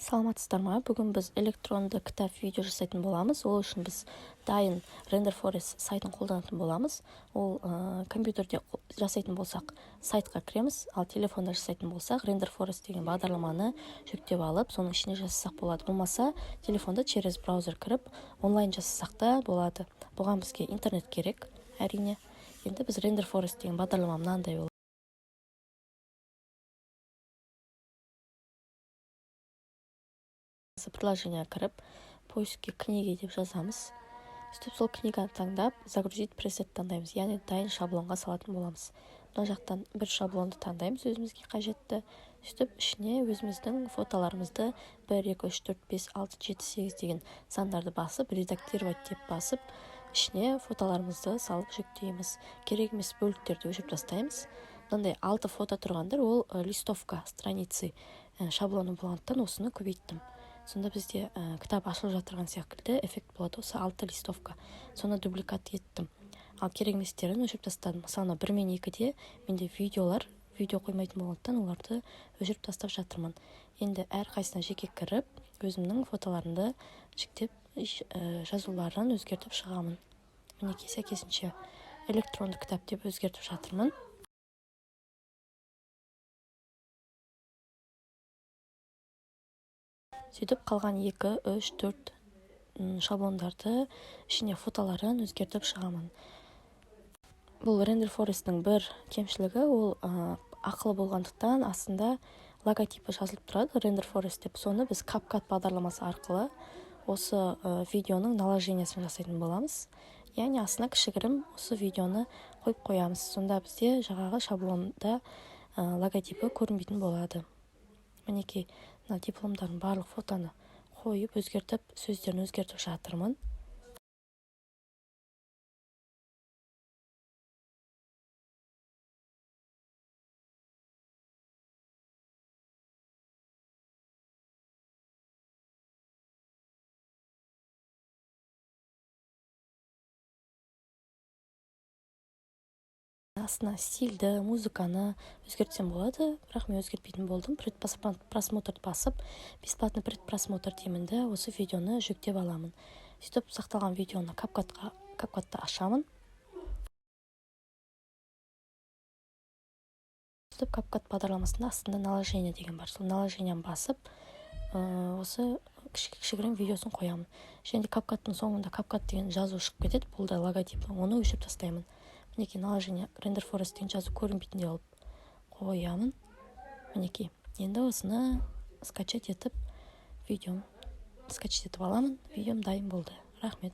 Саламатсыздар ма! Бүгін біз электронды кітап видео жасайтын боламыз. Ол үшін біз дайын Renderforest сайтын қолданатын боламыз. Ол компьютерде жасайтын болсақ, сайтқа кіреміз, ал телефонда жасайтын болсақ, Renderforest деген бағдарламаны жүктеп алып, соның ішіне жасасақ болады. Болмаса телефонда через браузер кіріп, онлайн жасасақ та болады. Бұған бізге интернет керек, әрине. Енді біз Renderforest деген бағдарлама мынандай болады. Приложение кіріп, поиск ке «книги» деп жазамыз. Сөйтіп, сол книганы таңдап, «Загрузить пресет» таңдаймыз, яғни дайын шаблонға салатын боламыз. Мына жақтан бір шаблонды таңдаймыз, өзімізге қажетті. Сөйтіп, ішіне өзіміздің фотоларымызды 1, 2, 3, 4, 5, 6, 7, 8 деген сандарды басып, «Редактировать» деп басып, ішіне фотоларымызды салып жүктейміз. Керек емес бөліктерді өшіріп тастаймыз. Мынандай алты фото тұрғандар, ол листовка страницы шаблоны болғандықтан, осыны көбейттім. Сонда бізде кітап ашылып жатырған секілді эффект болады. Осы алты листовка, соны дубликат еттім, ал керек еместерін өшіріп тастадым. Мысалы, бір мен екіде менде видеолар, видео қоймайтын болғандықтан, оларды өшіріп тастап жатырмын. Енді әрқайсысына жеке кіріп, өзімнің фотоларымды жіктеп, жазуларын өзгертіп шығамын. Мінекей, сәйкесінше «Электронды кітап» деп өзгертіп жатырмын. Сөйтіп, қалған екі, үш, төрт шаблондарды ішіне фотоларын өзгертіп шығамын. Бұл Renderforest-тің бір кемшілігі, ол ақылы болғандықтан, астында логотипі жазылып тұрады Renderforest деп. Соны біз CapCut бағдарламасы арқылы осы видеоның наложение сін жасайтын боламыз, яғни астына кішігірім осы видеоны қойып қоямыз. Сонда бізде жаңағы шаблонда логотипі көрінбейтін болады. Мінекей, мына дипломдардың барлық фотоны қойып, өзгертіп, сөздерін өзгертіп жатырмын. Астына стильді, музыканы өзгертсем болады, бірақ мен өзгертпейтін болдым. «Предпросмотр» басып, «Бесплатный предпросмотр» деймін де, осы видеоны жүктеп аламын. Сөйтіп, сақталған видеоны CapCut-та ашамын. Сөйтіп, CapCut бағдарламасында астында «Наложение» деген бар. Сол наложение ні басып, осы кішігірім видеосын қоямын. Және де CapCut-тың соңында CapCut деген жазу шығып кетеді, бұл да логотипі, оны өшіріп тастаймын. Мінекей, наложение Renderforest деген жазу көрінбейтіндей қылып қоямын. Мінекей, енді осыны скачать етіп, видеом скачать етіп аламын. Видеом дайын болды. Рахмет.